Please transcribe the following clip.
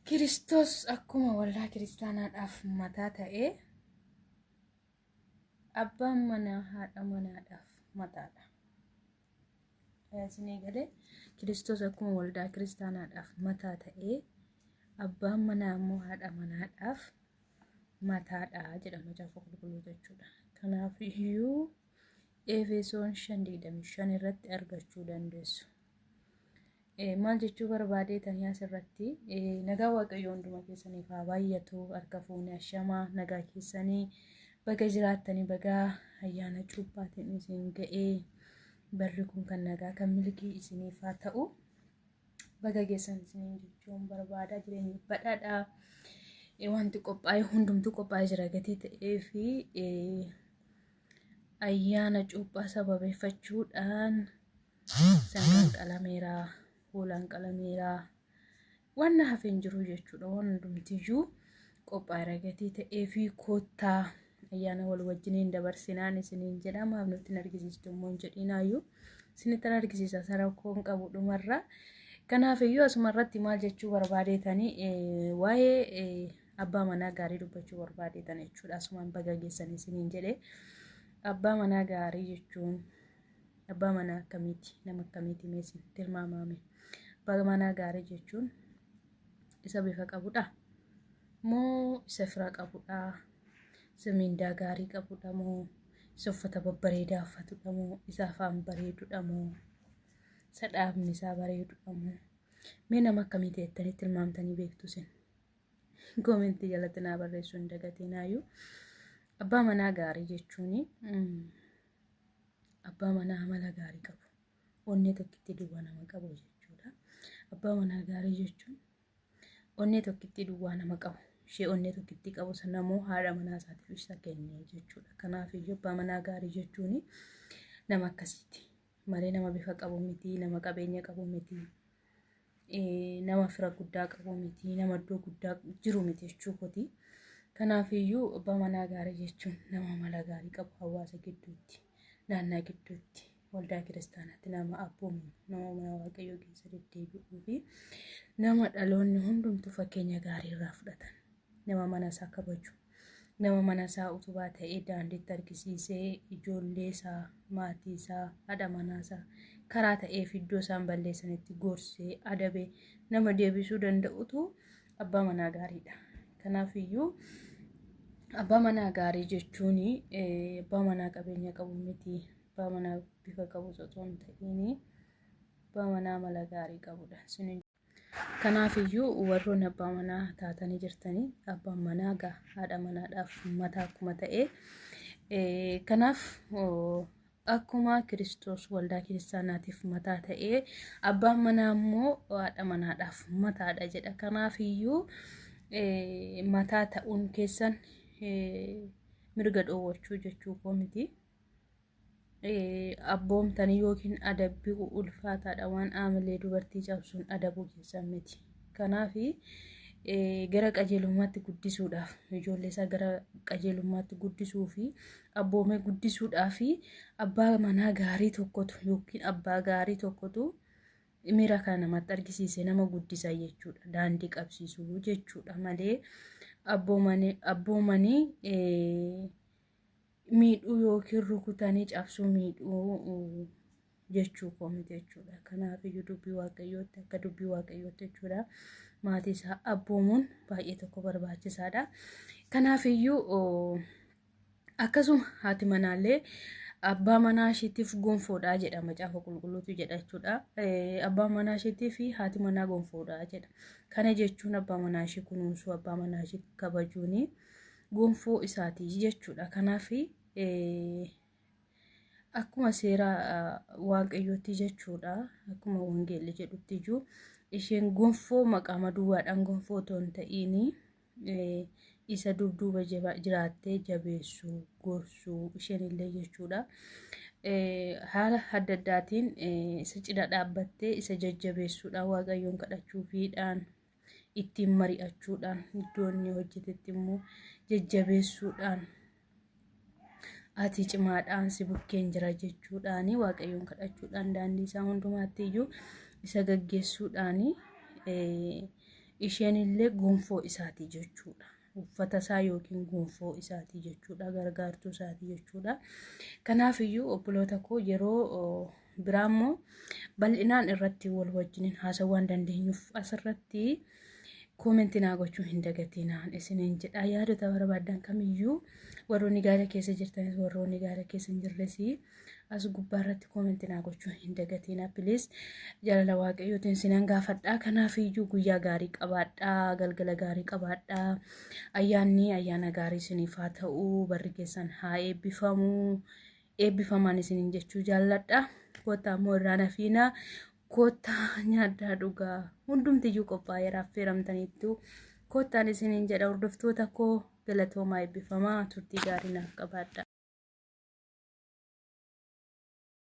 Kiristoos akkuma waldaa kiristaanaadhaaf mataa ta'ee abbaan manaa haadha manaadhaaf mataadha. Isinii galee Kiristoos akkuma waldaa kiristaanaadhaaf mataa ta'ee abbaan manaa immoo haadha manaadhaaf mataadha jedha macaafa qulqulluu jechuudha. Kanaaf iyyuu Efesoon 5:25 irratti argachuu dandeessu. Maal jechuu barbaadeetanii asirratti nagaa waaqayyoo hunduma keessaniif haa baay'atu harka fuunee ashamaa nagaa keessanii baga jiraattanii baga ayyaana cuuphaatiin isin ga'ee barri kun kan nagaa kan milkii isiniif haa ta'u baga geessan isiniin jechuun barbaada jireenyi badhaadhaa wanti qophaa'e hundumtuu qophaa'ee jira gatii ta'ee fi ayyaana cuuphaa sababeeffachuudhaan sangaan qalameera, hoolaan qalameera, waan hafe hin jiru jechuudha. Waan hundumtiyyuu qophaa'eera gatii ta'ee fi koottaa ayyaana wal wajjiniin dabarsinaan isiniin jedha. Maaf nutti hin argisiistu immoo hin jedhinaayyuu isinitti argisiisa sarakkoon qabu dhumarra. Kanaaf iyyuu asuma irratti maal jechuu barbaadeetanii waa'ee abbaa manaa gaarii dubbachuu barbaadeetan jechuudha. Asumaan baga geessan isiniin jedhe. Abbaa manaa gaarii jechuun abbaa manaa akkamiiti? Nama akkamiiti mee isin tilmaamaame? Abbaa manaa gaarii jechuun isa bifa qabudha moo isa fira qabudha? Isa mindaa gaarii qabudha moo isa uffata babbareedaa uffatudha moo isa afaan bareedudha moo isa dhaabni isaa bareedudha moo mee nama akkamiiti jettanii tilmaamtanii beektu isin? Koomentii jalatti naa barreessuu hin dagatinaayyuu. Abbaa manaa gaarii jechuun abbaa manaa amala gaarii qabu. Onnee tokkitti duwwaa nama qabu jechuudha. Abbaa manaa gaarii jechuun onnee tokkitti duwwaa nama qabu. Ishee onnee tokkitti qabu sana immoo haadha manaa isaatiif isa kenne jechuudha. Kanaaf iyyuu abbaa manaa gaarii jechuun nama akkasiiti. Malee nama bifa qabu miti, nama qabeenya qabu miti, nama fira guddaa qabu miti, nama iddoo guddaa jiru miti jechuu kooti. Kanaaf iyyuu abbaa manaa gaarii jechuun nama amala gaarii qabu hawaasa gidduutti, naannaa gidduutti, waldaa kiristaanaatti nama abboomamu, nama mana waaqayyoo keessa deddeebi'uu fi nama dhaloonni hundumtuu fakkeenya gaarii irraa fudhatan, nama mana isaa kabaju, nama mana isaa utubaa ta'ee daandiitti argisiisee ijoollee isaa, maatii isaa, haadha manaa isaa karaa ta'eef iddoo isaan balleessanitti gorsee adabee nama deebisuu danda'utu abbaa manaa gaariidha. Kanaaf iyyuu abbaa manaa gaarii jechuun abbaa manaa qabeenya qabu miti, abbaa manaa bifa qabu osoo hin ta'in abbaa manaa amala gaarii qabudha. Kanaaf iyyuu warroonni abbaa manaa taatanii jirtanii abbaan manaa gaa haadha manaadhaaf mataa akkuma ta'e kanaaf akkuma Kiristoos waldaa kiristaanaatiif mataa ta'e abbaan manaa immoo haadha manaadhaaf mataadha jedha. Kanaaf iyyuu mataa ta'uun keessan mirga dhoowwachuu jechuu koo miti. Abboomtanii yookiin adabbii ulfaataadha waan aamilee dubartii cabsuun adabuu keessan miti. Kanaaf gara qajeelummaatti guddisuudhaaf ijoollee isaa gara qajeelummaatti guddisuu fi abboomee guddisuudhaaf abbaa manaa gaarii tokkotu yookiin abbaa gaarii tokkotu miira kana namatti argisiisee nama guddisa jechuudha. Daandii qabsiisuu jechuudha malee abboomanii miidhuu yookiin rukutanii cabsuu miidhuu jechuu koo miti jechuudha. Kanaaf iyyuu dubbii waaqayyootti akka dubbii waaqayyootti jechuudha. Maatii isaa abboomuun baay'ee tokko barbaachisaadha. Kanaaf iyyuu akkasuma haati manaallee abbaa manaa isheetiif gonfoodha jedha macaafa qulqulluutu jedha jechuudha. Abbaa manaa isheetiif haati manaa gonfoodha jedha. Kana jechuun abbaa manaa ishee kunuunsuu, abbaa manaa ishee kabajuuni gonfoo isaati jechuudha. Kanaaf akkuma seera waaqayyootti jechuudha. Akkuma wangeelli jedhutti iyyuu isheen gonfoo maqaama duwwaadhaan gonfoo otoo hin ta'iin isa dudduuba jiraattee jabeessuu, gorsuu isheen illee jechuudha. Haala adda addaatiin isa cina dhaabbattee isa jajjabeessuudhaan waaqayyoon kadhachuufiidhaan ittiin mari'achuudhaan iddoo inni hojjetetti immoo jajjabeessuudhaan ati cimaadhaan si bukkeen jira jechuudhaan waaqayyoon kadhachuudhaan daandii isaa hundumaatti iyyuu isa gaggeessuudhaan Isheen illee gonfoo isaati jechuudha. Uffata isaa yookiin gonfoo isaati jechuudha. Gargaartuu isaati jechuudha. Kanaaf iyyuu obboloota koo, yeroo biraa immoo bal'inaan irratti wal wajjiniin haasawuu waan dandeenyuuf asirratti comment naa gochuu hin dagatinaan isiniin jedha. Yaadota barbaadan kamiyyuu, warroonni gaala keessa jirtanis, warroonni gaala keessa hin jirres, as gubbaa irratti comment naa gochuu hin dagatinaa, please. Jaalala Waaqayyootiin sinan gaafadhaa. Kanaaf iyyuu guyyaa gaarii qabaadhaa, galgala gaarii qabaadhaa. Ayyaanni ayyaana gaarii isiniif haa ta'u, barri keessan haa eebbifamu. Eebbifamaan isiniin jechuu jaalladha. Kottaa immoo irraa nafiinaa, kottaa nyaaddaa, dhugaa, hundumtiyyuu qophaa'eera. Affeeramtaniittu, kottaan isiniin jedha. Hordoftoota koo, galatoomaa, eebbifamaa, turtii gaarii naaf qabaadha.